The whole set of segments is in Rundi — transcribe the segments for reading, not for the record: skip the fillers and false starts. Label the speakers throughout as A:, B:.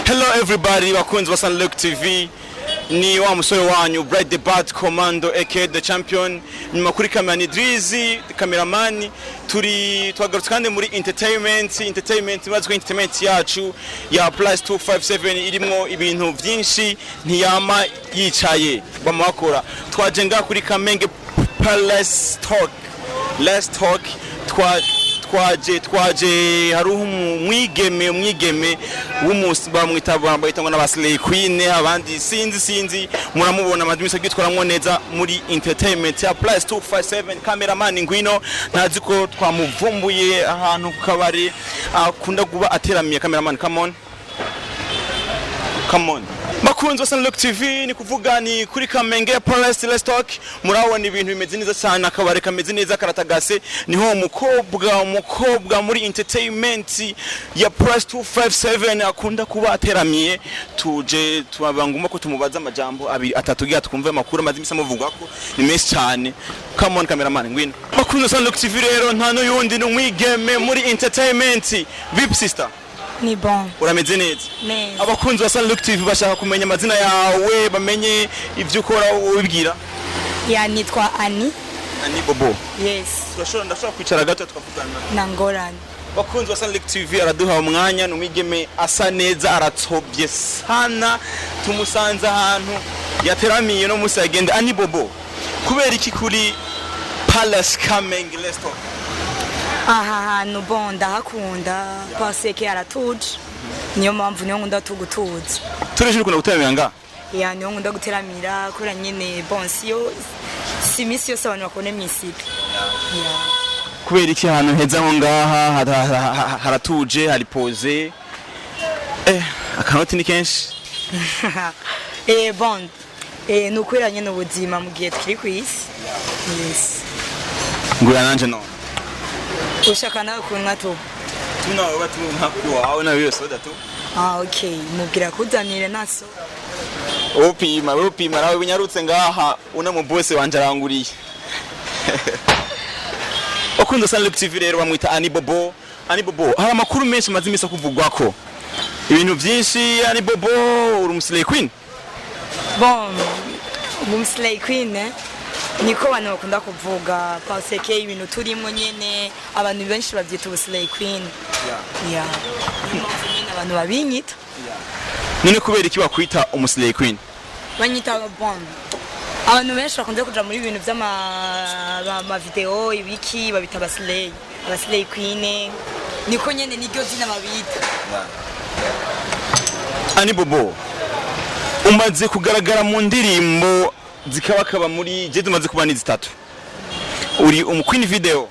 A: Hello everybody, bakunzi ba Sunlook TV, ni wa musore wanyu Bright the Bad Commando aka the champion. Nyuma kuri kamera ni Drizzy cameraman. Turi twagarutse kandi muri entertainment. Maze ko entertainment yacu ya plus 257 irimwo ibintu byinshi, ntiyama yicaye bamakora. Twaje nga kuri Kamenge Palace Talk, Let's Talk. Twaje hariho umwigeme w'umunsi bamwita, bamwita ngo n'aba Slay Queen, abandi sinzi. Muramubona amaze agitwaramwo neza muri entertainment ya plus 257. Cameraman ngwino, ntazi ko twamuvumbuye ahantu ku kabari akunda kuba ateramiye. Cameraman, come on, come on. Bakunzi ba Sunlook TV, ni kuvuga ni kuri Kamenge Palace Let's Talk. Murabona ibintu bimeze neza cyane, akabare kameze neza karatagase. Niho umukobwa muri entertainment ya plus 257 akunda kuba ateramiye. Tuje tubanguma ko tumubaza amajambo abiri atatu gira twumve amakuru amaze imisi amuvuga ko ni menshi cyane. Come on cameraman, ngwino. Bakunzi ba Sunlook TV, rero nta n'uyundi, ni umwigeme muri entertainment. Vipi sister?
B: Ni bon.
A: Urameze neza?
B: Neza.
A: Abakunzi ba Sunlook TV bashaka kumenya amazina yawe, bamenye ivyo ukora, ubibwira.
B: Ya, nitwa Ani.
A: Ani Bobo?
B: Yes.
A: Turashobora, ndashobora kwicara gato tukavugana?
B: Na ngorane.
A: Bakunzi ba Sunlook TV, araduha umwanya. Ni umwigeme asa neza, aratobye sana. Tumusanze ahantu yateramiye no musi yagenda. Ani Bobo, kubera iki kuri Palace Kamenge Let's Talk?
B: Aha hantu, bon, ndahakunda parce que haratuje, niyo mpamvu niyo nkunda tugutuza.
A: Tureje ukunda guteramira nga?
B: Ya, niyo nkunda guteramira kubera nyene, bon, siyo si iminsi yose abantu bakubona mw'isipe ya.
A: Kubera iki ahantu heza nko ngaha haratuje, hari pose, akanoti ni kenshi?
B: Bon, ni ukubera nyene ubuzima mu gihe tukiri ku isi, yes.
A: Ngura nanje none.
B: Ushaka nawe kunywa tu?
A: Tunawe batu nka wawe nawe soda tu.
B: Ah, okay, mubwira kuzanire naso.
A: Upima nawe binyarutse ngaha, una mu boss wanje aranguriye. Bakunzi Sunlook TV, rero bamwita Ani Bobo. Ani Bobo, hari amakuru menshi amaze imisi akuvugwako ibintu byinshi. Ani Bobo, uri umu slay queen?
B: Bon, umu slay queen, niko abantu bakunda kuvuga parce que ibintu turimo nyene abantu benshi babyita ubu slay queen. Yeah, niyo mpamvu nyene abantu babinyita.
A: None kubera iki bakwita umu slay queen?
B: Banyita, bon, abantu benshi bakunze kuja muri ibintu vy'ama video ibiki babita aba slay queen, niko nyene niryo zina babita.
A: Ani Bobo, umaze kugaragara mu ndirimbo zikabakaba muri je tumaze kuba ni zitatu. Uri umu queen video?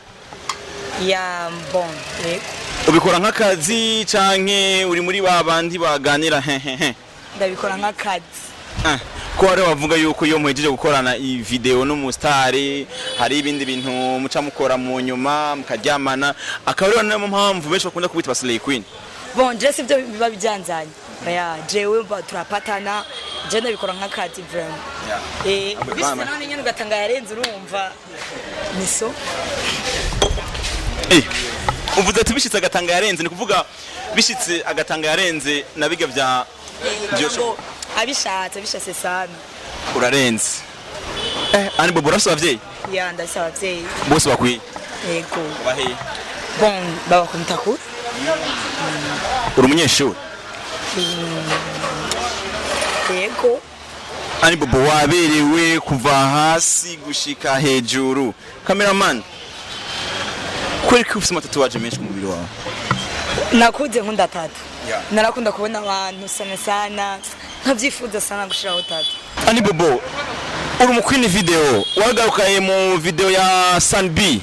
B: Ya, bon, yego.
A: Ubikora nk'akazi canke uri muri ba bandi baganira hehehe?
B: Ndabikora nk'akazi.
A: Ah, ko hari bavuga yuko iyo muhejeje gukorana iyi video n'umusitari hari ibindi bintu muca mukora mu nyuma mukaryamana, akaba ariyo niyo mpamvu benshi bakunda kubita ba slay queen.
B: Bon, je sivyo biba byanzanye. Oya, jewe turapatana, je ndabikora nk'akazi vraiment.
A: Abe
B: bishitse
A: bana.
B: none nyene ugatanga yarenze, urumva ni so.
A: Uvuze ati bishitse agatanga yarenze, ni kuvuga bishitse agatanga yarenze na biga bya
B: Ngo abishatse sana.
A: Urarenze. Ani Bobo, urafise abavyeyi?
B: Ya, ndafise abavyeyi.
A: Bose bakwiye?
B: Yego.
A: Bahehe?
B: Bon, baba ku Mutakura.
A: Uri umunyeshuri?
B: Yego.
A: Ani Bobo, waberewe kuva hasi gushika hejuru. Cameraman, kweri ko ufise ama tatouage menshi ku mubiri wawe?
B: Nakuze nkunda tattoo. Narakunda kubona abantu sana sana nkavyifuza sana gushiraho tattoo.
A: Ani Bobo, uri umu queen video, wagarukaye mu video ya Sun B,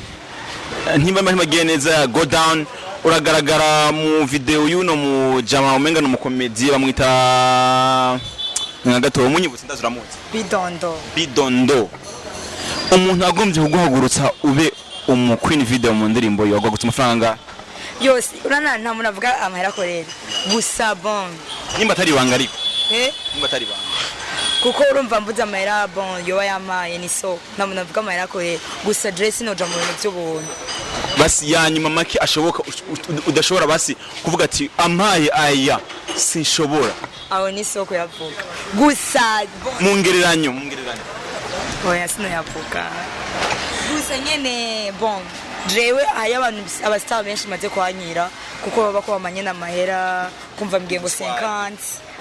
A: ntimba ntibagiye neza, ya Go Down. Uragaragara mu video y'uno mu jama, umenga ni umukomedi, bamwita nka gato, umunyibutse, ndazi uramuzi.
B: Bidondo.
A: Bidondo. Umuntu agombye kuguhagurutsa ube umu queen video mu ndirimbo yo guhagurutsa amafaranga?
B: Yose urana nta muntu avuga amahera akorera gusa, bon.
A: Nimba atari ibanga ariko.
B: Eh?
A: Nimba atari ibanga.
B: Kuko urumva mvuze amahera, bon, yoba yamaye ni so nta muntu avuga amahera akorera gusa. Dress noja mu bintu by'ubuntu.
A: Basi ya nyuma make ashoboka udashobora basi kuvuga ati ampaye aya Sinshobora.
B: Aho ni soko yavuga gusa, bon.
A: Mu ngereranyo, mu ngereranyo.
B: Oya, sinoyavuga. Gusa nyene, bon, jewe hariyo abantu, abastar benshi maze kwanyira, kuko baba ko bamanye n'amahera, kumva mbwiye ngo 50,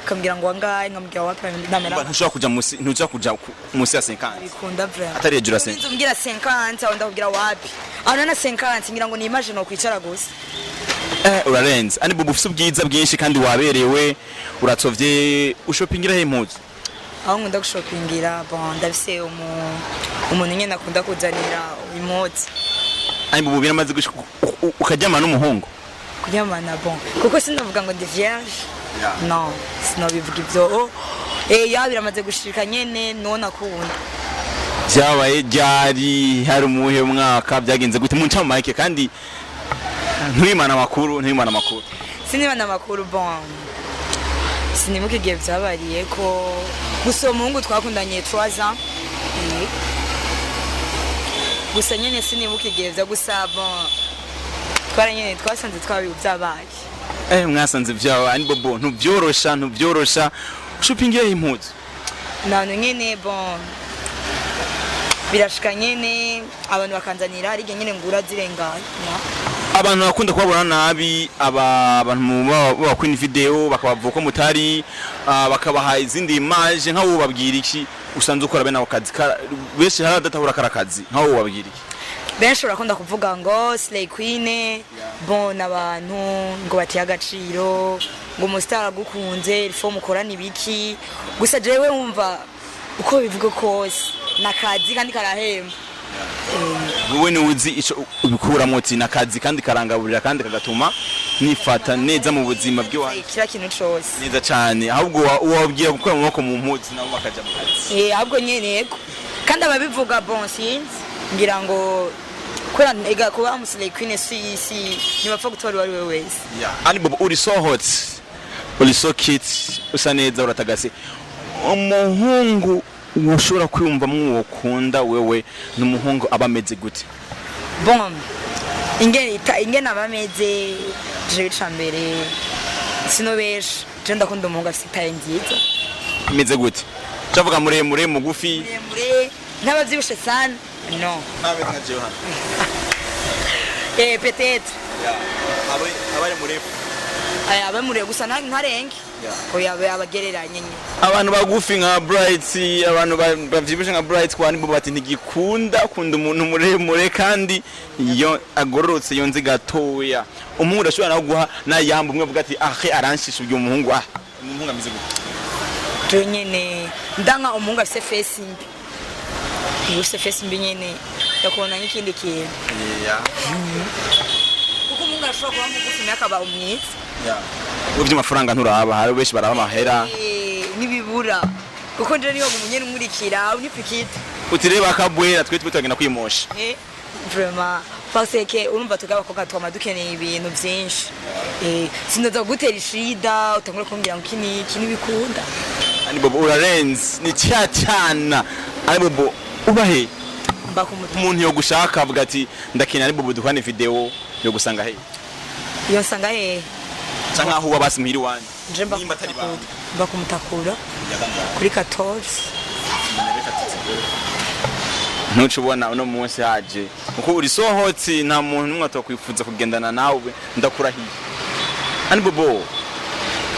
B: akambwira ngo angahe, nkamubwira wapi, namera.
A: Umva, ntushobora kuja musi, ntushobora kuja musi ya 50.
B: Bikunda vraiment.
A: Atari hejuru ya 50.
B: Urinze umbwira 50, aho ndakubwira wapi, aho nana 50 ngira ngo ni imagine no kwicara gusa.
A: Urarenze ani bubu, ufise ubwiza bwinshi kandi waberewe, uratsovye. Ushopingira he impuzu?
B: Aho nkunda gushopingira, bon, ndafise umuntu nyene akunda kuzanira impuzu.
A: Ani bubu, biramaze gushika ukaryamana n'umuhungu?
B: Kuryamana, bon, kuko sinavuga ngo ndi vierge. No, sinobivuga ivyo. Oh, ya, biramaze gushika nyene, nuwo nakunda.
A: Vyabaye ryari? Hari umuhe mwaka? Byagenze gute? Mu ncamake, kandi ntwimana amakuru, ntwimana amakuru.
B: Sinibana amakuru. Bon, sinibuka igihe vyabariye ko, gusa uwo muhungu twakundanye 3 ans. Gusa nyene sinibuka igihe vya, gusa bon, twara nyene twasanze twabi vyabaye.
A: Mwasanze vyabaye. Ani bobo, ntuvyorosha, ntuvyorosha. Ushopingira impuzu?
B: Ntantu nyene, bon, birashika nyene abantu bakanzanira, hari igihe nyene ngura zirenganye, ya.
A: Abantu bakunda kubabona nabi, aba abantu baba queen video bakabavuga ko mutari, bakabaha izindi image. Nkawo babwira iki usanzwe ukora bene ako kazi? Benshi hari adatahura kara kazi. Nkawo babwira iki?
B: Benshi barakunda kuvuga ngo slay queen, bon, abantu ngo bateye agaciro, ngo umustar agukunze il faut mukorana ibiki. Gusa jewe wumva uko bivuga kose nakazi kandi karahemba.
A: Wowe niwe uzi ico ubikuramo, uti nakazi kandi karangaburira kandi kagatuma nifata neza mu buzima bw'iwanjye.
B: Kira kintu cose.
A: Neza cyane. Ahubwo wabwira gukura mu maboko mu mpuzu, nabo bakaja mu kazi.
B: Ahubwo nyene yego, kandi ababivuga, bon, sinzi, ngira ngo kubera ega kuba umu slay queen si ntibapfa gutora uwo ari we wese.
A: Ani Bobo, uri so hot, uri so cute, usa neza, uratagase. Umuhungu ushobora kwiyumvamo uwo ukunda wewe ni umuhungu aba ameze gute?
B: Bon, ingene ingene aba ameze, jewe ica mbere sinobesha, je ndakunda umuhungu afise i taille nziza.
A: Imeze gute? Cavuga muremure, mugufi?
B: Muremure, ntabavyibushe sana, no.
A: Ntabe nka jewe hano.
B: Peut-être.
A: Abe murefu.
B: Aya, abe muremure gusa ntarenge. Oya, abe abagereranye nyine.
A: Abantu bagufi nka Bright, abantu bavyibushe nka Bright, kwa nibo bati ntigikunda, kunda umuntu muremure kandi iyo agororotse, yonze gatoya. Umuhungu ashobora nawe guha nayamba umwe avuga ati ahe aranshisha uyu muhungu, umuhungu ameze gute?
B: Jewe nyene ndanka umuhungu afise face mbi. Iyo ufise face mbi nyene yakubona nk'ikindi kintu, kuko umuhungu arashobora kuba mugufi nawe akaba umwiza.
A: Ubu by'amafaranga nturaba? Hari benshi baraba amahera.
B: N'ibibura, kuko nje niyo munyene umurikira unipikita.
A: Uti reba akabwera, twe tugenda kwimosha.
B: Vraiment, parce que urumva twebwe abakobwa twama dukeneye ibintu byinshi. Sindoza kugutera ishida utangure kumbwira ngo iki n'iki ntibikunda.
A: Ani Bobo, urarenze, ni cya cyana. Ani Bobo, uba he?
B: Mba ku mutwe.
A: Umuntu yo gushaka avuga ati ndakeneye Ani Bobo duhane video, yo gusanga he?
B: Iyo nsanga hehe?
A: Canke aho uba basi muhira iwanyu.
B: Nje mba
A: Nimba atari banga.
B: Mba kumutakura kuri 14.
A: Ntuca ubona uno munsi haje kuko uri sohotse, nta muntu n'umwe atokwifuza kugendana nawe, ndakurahiye. Ani Bobo,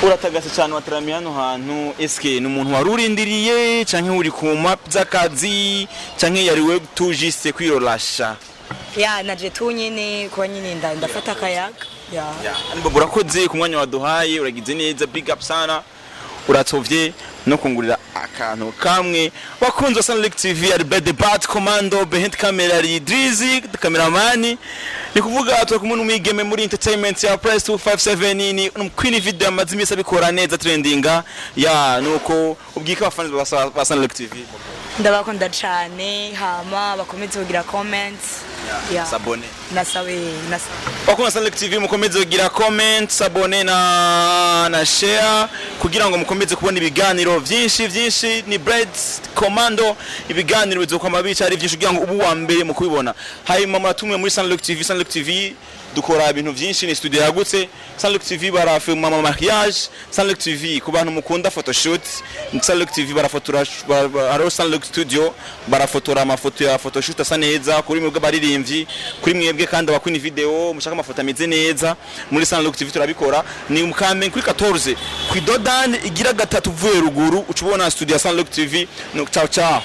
A: uratagase cyane, wataramiye hano hantu. Eske ni umuntu wari urindiriye, canke uri ku map z'akazi, canke yari we tujise kwirorasha?
B: Ya, naje tu nyene kuba nyene ndafata akayaga, ya.
A: Ani Bobo, urakoze ku mwanya waduhaye, uragize neza, big up sana, uratovye no kungurira akantu kamwe. Bakunzi wa Sunlick TV, ari Bed Bat Commando behind camera, ari Drizzy cameraman. Ni kuvuga turi kumwe n'umwigeme muri entertainment ya Press 257, ni Queen Video, amaze iminsi abikora neza, trendinga ya. Nuko ubwika abafana ba Sunlick TV.
B: Ndabakunda cane, hama bakomeze kugira comments, ya.
A: S'abonner.
B: Nasabe, nasabe.
A: Bakunda Sunlick TV, mukomeze kugira comment, s'abonner na share kugira ngo mukomeze kubona ibiganiro vyinshi vyinshi. Ni Bread Commando, ibiganiro bizokwama bica ari vyinshi kugira ngo ubu wa mbere mu kubibona. Hanyuma muratumwe muri Sunlick TV. Sunlick TV. Dukora ibintu byinshi, ni studio yagutse. Sunlook TV barafilma ama mariage. Sunlook TV ku bantu mukunda photoshoot, Sunlook TV barafotora, hariho Sunlook Studio, barafotora amafoto ya photoshoot asa neza kuri mwebwe abaririmbyi, kuri mwebwe kandi abakina video mushaka amafoto ameze neza. Muri Sunlook TV turabikora. Ni mu Kamenge kuri 14, ku idodani igira gatatu uvuye ruguru, uca ubona studio ya Sunlook TV. No, ciao ciao.